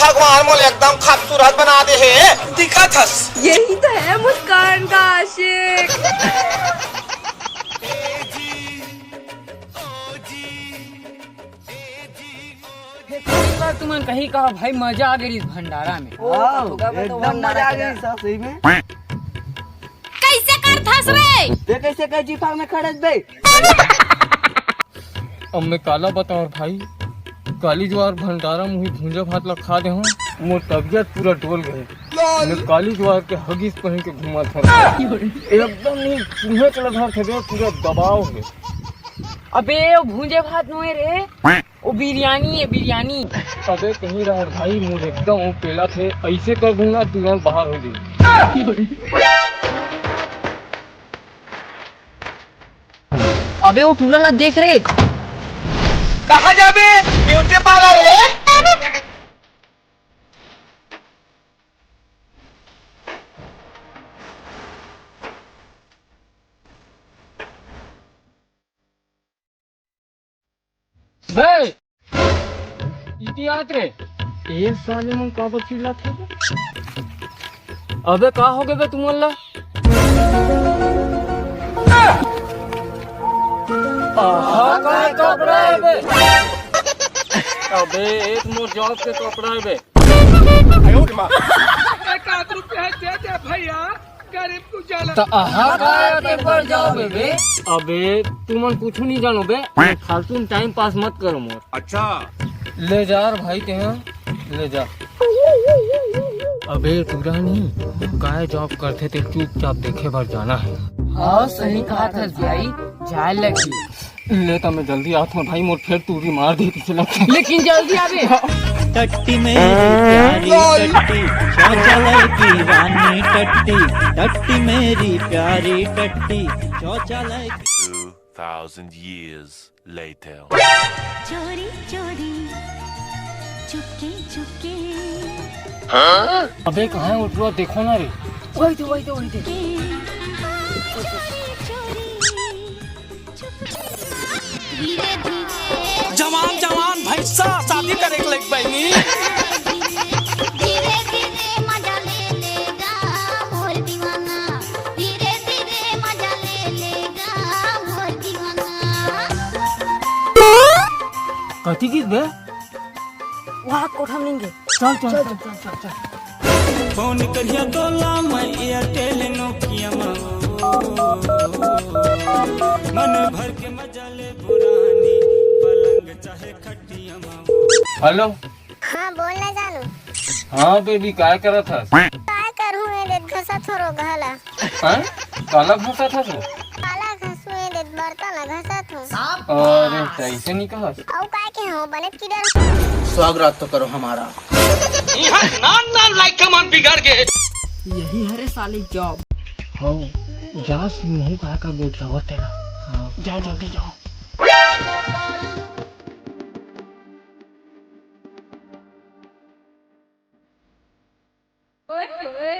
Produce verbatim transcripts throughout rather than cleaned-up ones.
भगवान मोला एकदम खूबसूरत बना दे हे। दिखत हस। यही तो है मुस्कान का आशिक। एक बार तुमन कहीं कहा भाई, मजा आ गई इस भंडारा में। ओ, हाँ, तो का एकदम भंडारा मजा आ गई। सही में। कैसे करथस रे? ते कैसे कैंची फार में खड़े बे? अब मैं काला बताऊं भाई, काली जुवार भंडारा मुही भूंजा भात ला खा दे हूँ, मोर तबियत पूरा डोल गए। मैं काली जुवार के हगीज पहन के घूमत हूँ, एकदम नहीं तुम्हें चला धर थे, पूरा दबाव है। अबे वो भूंजे भात नोहे रे, वो बिरयानी है, बिरयानी। अबे कहीं रह भाई, मुझे एकदम वो पेला थे, ऐसे कर दूंगा तुरंत बाहर हो जाए। अबे वो टूला ला देख रे। कहाँ जाबे? ब्यूटी पार्लर है। बे, इतिहास रे। ए साले मन का बचिल्ला थे? अबे का हो गए बे तुमन ला? आहा, का कपड़ा है बे? अबे, एक मोर जॉब के कपड़ा है बे। एक आध रुपया दे दे भैया, गरीब को जाना। त आहा, का के पर जाओ बे? अबे, तुमन कुछ नहीं जानो बे, फालतू में टाइम पास मत करो मोर। अच्छा। ले जा रे भाई, ते ले जा। अबे टूरा नी, काय जॉब करथे ते चुपचाप देखे बर जाना है। हाँ, सही कहा था भाई, जाए लगी। ले तो मैं जल्दी आता हूँ भाई, मोर फेर टूरी मार दी पिछला। लेकिन जल्दी आवे। टट्टी मेरी प्यारी टट्टी, शौचालय की रानी टट्टी, टट्टी मेरी प्यारी टट्टी, शौचालय की। Two thousand years later. चोरी चोरी, चुपके चुपके। अबे कहाँ है उठवा, देखो ना रे। वही तो, वही तो, वही तो। चोरी चोरी, चुपके। धीरे धीरे। जवान जवान भैंसा शादी करे के लग बनी। धीरे धीरे मजा ले लेगा मोर दीवाना। धीरे धीरे मजा ले लेगा मोर दीवाना। कथी गीत बे? वहाँ कोठा में नहीं गे। चल, चल, चल, चल, चल, चल। फोन करिया तोला मैं एयरटेल नोकिया मा। मन भर के मजा ले बुरानी पलंग चाहे खटिया मा। हेलो। हाँ, बोल ना जानू। हाँ बेबी, काय करत हस? काय करहूँ, ए देत घसत हो रोगहा ला। हाँ? काला घसत हस? काला घसू, ए देत बर्तन ला घसत हूँ। अरे, तैसे नहीं कहस। अउ काय के हो, बने की डर। स्वागत तो करो हमारा। यहाँ नान नान लाइक का मन बिगड़ गए। यही हरे साली जॉब। हाँ, जा सिंह का का गोठियावत है ना। हाँ। जाओ, जल्दी जाओ। ओए होए।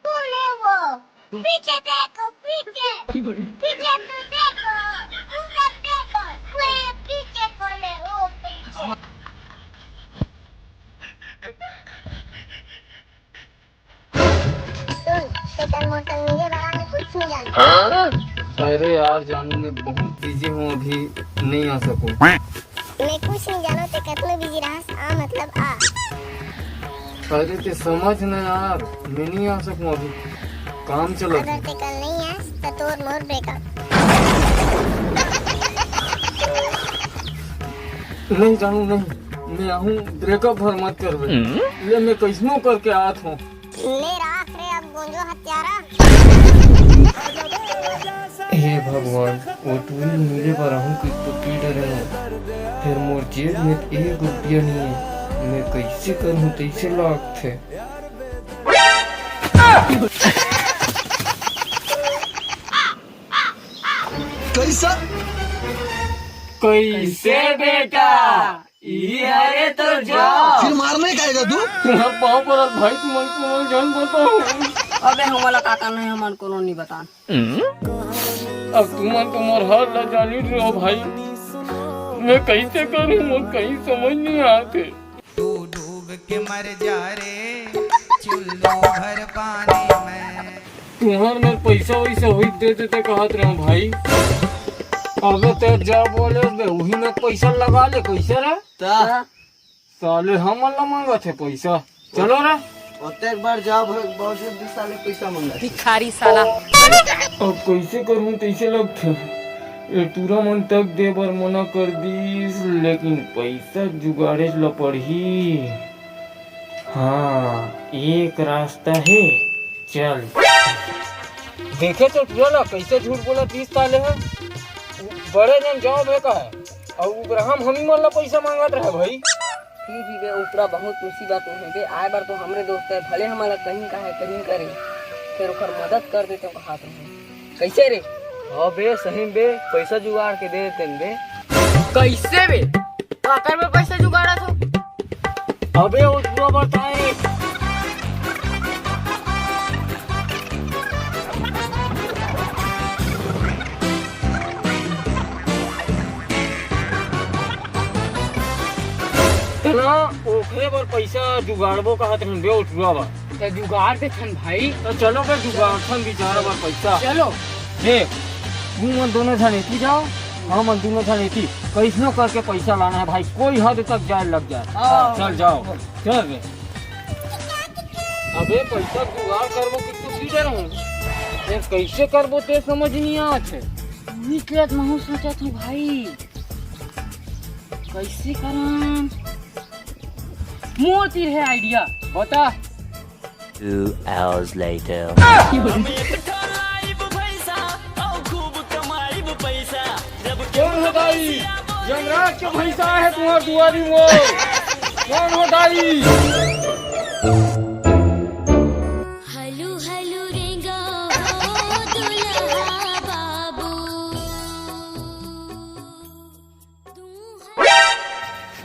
तू ले वो, पीछे देखो, पीछे। पीछे तू देखो, तू सब देखो, वो पीछे को ले, वो पीछे। सुन, तेकर मोर संग मिले वाला में कुछ नहीं जानता। अरे यार जानू, मैं बहुत बिजी हूँ, अभी नहीं आ सकूँ। मैं कुछ नहीं जानो, ते कतनो बिजी रहस, आ मतलब आ। अरे ते समझ ना यार, मैं नहीं आ सकूँ अभी, काम चलत अगर हे। ते कल नहीं आस, तो तोर मोर ब्रेकअप। नहीं जानू नहीं, मैं आहूँ, ब्रेकअप भर मत करबे। ले मैं कैसनो करके आत हूँ। ले राख रे अब गोंजो हत्यारा। हे भगवान, वो टूरी मिले बर आहूँ कि तो की डरे हूँ। फिर मोर जेब में एक रुपया नहीं है, मैं कैसे करूँ, कैसे लागथे। कैसा? कैसे बेटा? ई हरे तो जाओ। फिर मारने का आएगा तू? तेरा पाँव पर भाई, तुमन कोनो जन बताओ। अबे हमला काका नहीं, हमन कोनो नहीं बतान। अब तुमन तो मोर हाल ला जानिस हव भाई, मैं कइसे करूं, मोर कहीं समझ नहीं आत हे। तू डूब के मर जा रे, चुल्लू भर पानी में। तुंहर मेर पइसा वइसा होई दे देते कहत रहेंव भाई। अबे तें जा बोले बे, उही में पइसा लगा ले, कइसे रे? ता? साले हमन ला मांगत हे पइसा। चलो रे। ओतेक बार जाओ, बहुत जल्दी साले पइसा मांगत हे। भिखारी साला। अब कइसे करहूं तइसे लगथे। ए टूरा मन तक दे बर मना कर दीस, लेकिन पइसा जुगाड़ेच ल पड़ही। हां, एक रास्ता हे, चल। देखे तो टूरा ला कइसे झूठ बोलत दिस साले ह। बड़े झन जाओ बे कहे, अउ उबराहम हमी मन ला पइसा मांगत रहे भाई। फिर भी बे, उपरा बहुत मुसीबत में हे बे। आए बर तो हमरे दोस्त हे, भले हमला कहीं कहे, कहीं करे, फेर ओकर मदद कर देते कहत रहे। कइसे रे? हां बे, सही में बे, पइसा जुगाड़ के दे देतेन बे। कइसे बे? काकर में पइसा जुगाड़त हो? अबे, ओ टूरा बताए। तेला ओखरे बर पइसा जुगाड़बो कहत रहेन बे, ओ टूरा बर। त जुगाड़ देथन भाई। त चलो बे, जुगाड़थन बिचारा बर पइसा। चलो। देख, तुमन दोनों झन एती जाओ, हमन दोनों झन एती। कइसनो करके पइसा लाना हे भाई, कोई हद तक जाए लग जाए। हां। चल जाओ, चल बे। अबे पइसा जुगाड़ करबो कि कुछ ही डर हूं। फेर कइसे करबो ते समझ नहीं आत हे। निकलत महूं सोचत हूं भाई। कइसे करन? मोर तीर हे idea। बता। Two hours later. कोन हो दाई? यमराज के भइसा हे तुंहर दुवारी म। कोन हो दाई? हलू हलू रेंगा हो दुल्हा बाबू।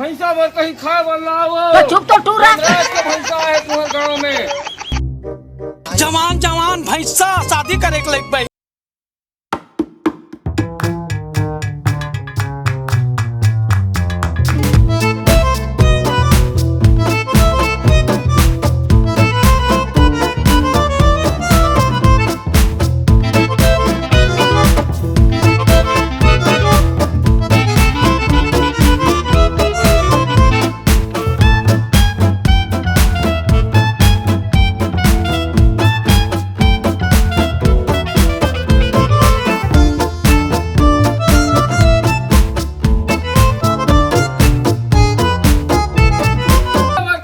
भइसा बर कहीं खाए बर लाओ। त चुप तो टूरा। यमराज के भइसा हे तुंहर गांव में। जवान जवान भइसा शादी करे के लइक बे।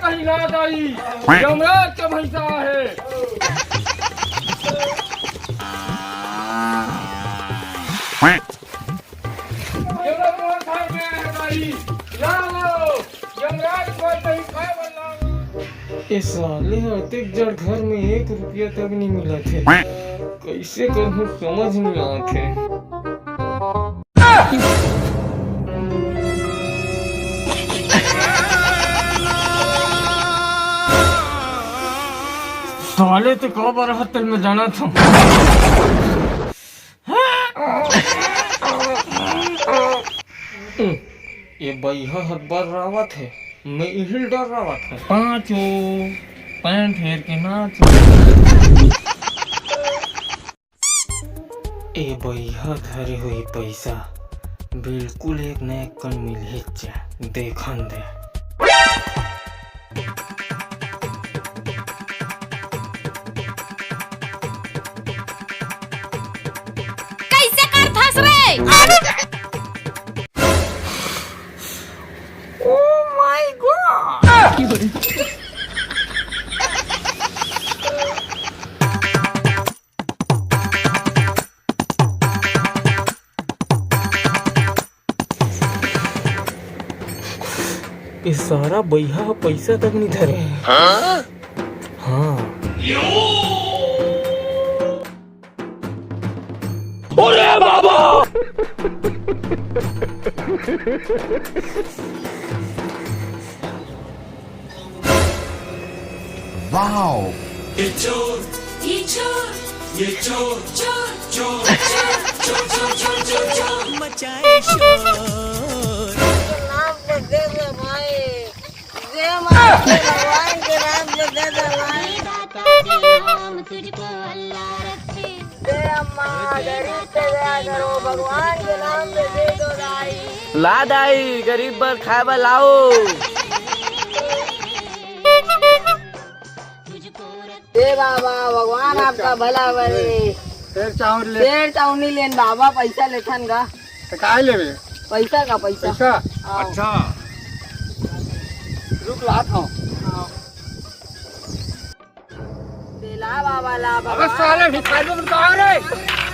कहीं ना दाई, यमराज के भइसा हे। ये लो, मोर घर में है भाई। लाओ, यमराज को कहीं खाए वाला। ए साले, अतेक जड़ घर में एक रुपया तक नहीं मिलत हे। कइसे करहूं, समझ नहीं आत हे। साले, ते काबर हत्तल में जाना था। ए बइहा ह बर्रावत हे, मैं इही ल डर्रावत हंव। पांचो पैंट हेर के नाचो। ए बइहा धरे होही पइसा, बिल्कुल एक न एक कन मिलहीच, देखन दे। कइसे करथस रे? Oh my God! ए सारा बइहा ह पइसा तक नइ धरे हे। हां। अरे बाबा! Wow! ये चोर, चोर, चोर, चोर, चोर, चोर, चोर, चोर, चोर मचाए शोर। नाम पे दे दे भाई, दे मार दे, भगवान के नाम पे दे दे भाई। दे अम्मा, गरीब पे दया करो, भगवान के नाम पे दे दो दाई। ला दाई, गरीब बर खाए बर लाओ। ए बाबा, भगवान आपका भला करे। सेर चाउर ले। सेर चाउर नहीं लेन बाबा, पैसा लेथन गा। तो काय लेबे? पैसा का पैसा। पैसा? हाँ। अच्छा। रुक लात हूँ। हाँ। दे ला बाबा, ला बाबा। अबे साले भिखारी बन कहाँ रे?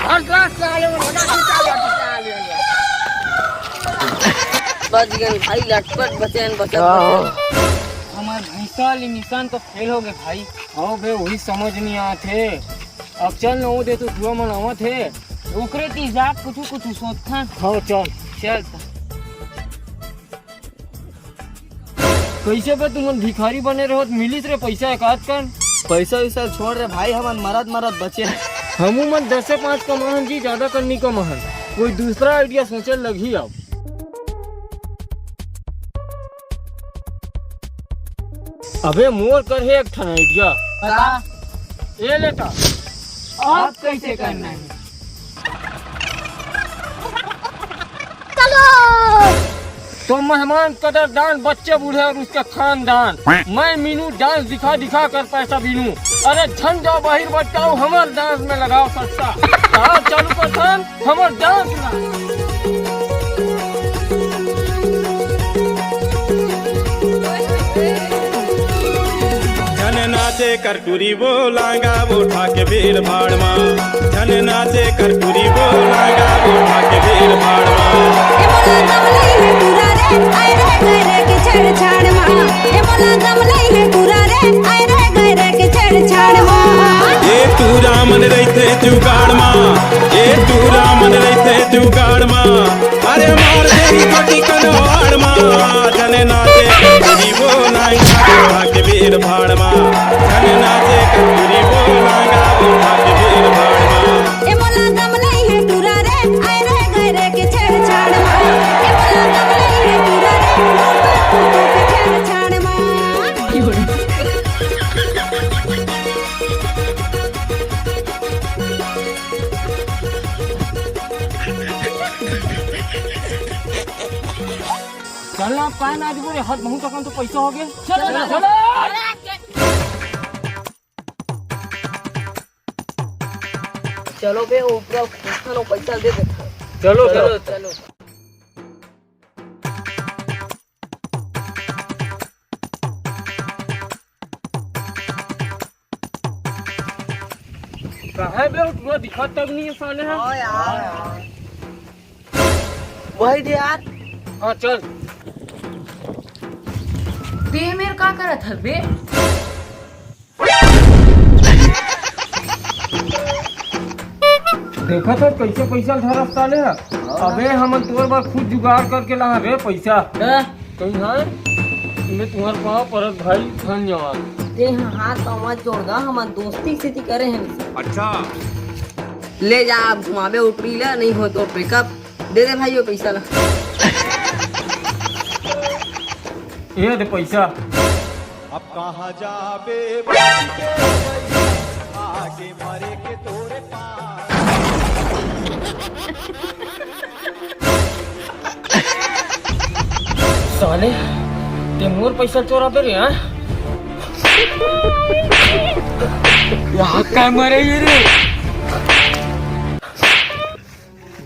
हर क्लास साले में लगा के क्या बात है, क्या ले लिया? बच गए भाई, लटपट बचे हैं, बचत बचे हैं। हमार भैंसा वाली निशान तो फेल हो गए भाई। हाँ बे, वही समझ नहीं आते। अब चल न, वो दे तो जुआ मन आवत हे, ओकरे ती जात कुछु कुछु सोचथन। हाँ, चल। चल त। कैसे बे तुमन भिखारी बने रहो त मिलिस रे पैसा एक आध कन? पैसा वैसा छोड़ रे भाई, हमन मरत मरत बचे। हमू मन दसे पाँच कमाहन जी, ज्यादा कर नी कमाहन। कोई दूसरा आइडिया सोचे लगही अब। अबे मोर कर हे एक ठन आइडिया। बता। ए लेटा। अब कैसे करना है? चलो। तो मेहमान कदरदान, बच्चे बूढ़े और उसके खानदान, मैं मीनू डांस दिखा दिखा कर पैसा बीनू। अरे झन जाओ बाहिर बचाओ, हमर डांस में लगाओ सस्ता। आओ चालू पठान, हमर डांस ना। झन नाचे कर टुरी वो लांगा वो ठाके बेर भाड़ मा। झन नाचे कर टुरी वो लांगा वो ठाके बेर भाड़ मा। ए मोला गमलई है टूरा रे, आए रे गए रे के छेड़छाड़ मा। ए मोला गमलई है टूरा रे, आए रे गए रे के छेड़छाड़ मा। ए टूरा मन रहिथे जुगाड़ मा, ए टूरा मन रहिथे जुगाड़ मा। अरे मार देही गोटी कनवाड़ मा, झन नाचे कटोरी वो लांगा, उठा के बेर भाड़ मा। झन नाचे कटोरी वो लांगा, उठा के बेर भाड़ मा। ए मोला गमलई है टूरा रे, आए रे गए रे के छेड़छाड़ मा। ए मोला गमलई है टूरा रे, के छेड़छाड़ मा। चल ना, पाए ना आज बोले, हद बहुत अकन तो पैसा हो गए। चलो ना, चलो। चलो बे, ऊपर उठा लो, पैसा दे देता। चलो, चलो, चलो। चलो। कहाँ बे, वो टूरा दिखत तक नहीं है साले हा। हाँ यार। वही दे यार। हाँ, चल। ते मेर का करत हस बे? देखत हस कैसे पैसा धरस साले हा? हाँ। अबे हमन तोर बर खुद जुगाड़ करके लाहन रे पैसा। हाँ। कहीं हाँ, मैं तुम्हारे पाँव परत भाई, धन्यवाद। ते ह हाथ पाँव मत जोड़ गा, हमन दोस्ती सेती करे हन। अच्छा। ले जा, अब घुमाबे उटरी ला, नहीं हो तो पिकअप। दे दे भाई वो पैसा ला। ये दे पैसा। अब कहाँ जाबे बच के पैसा, आगे भरे के तोरे पास। साले, ते मोर पैसा चोराबे रे, हाँ? यहाँ का मरे ये रे?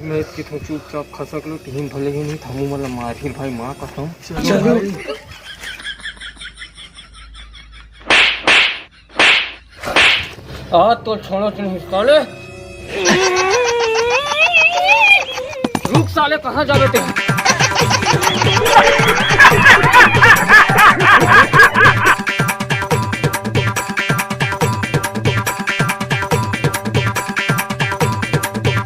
मैं कितों चुपचाप खसक लो, तिहिन भले ही नहीं, थामू मला मारही भाई, माँ कसम। चलो। आज तो छोड़ो तुम साले। रुक साले, कहाँ जाबे ते?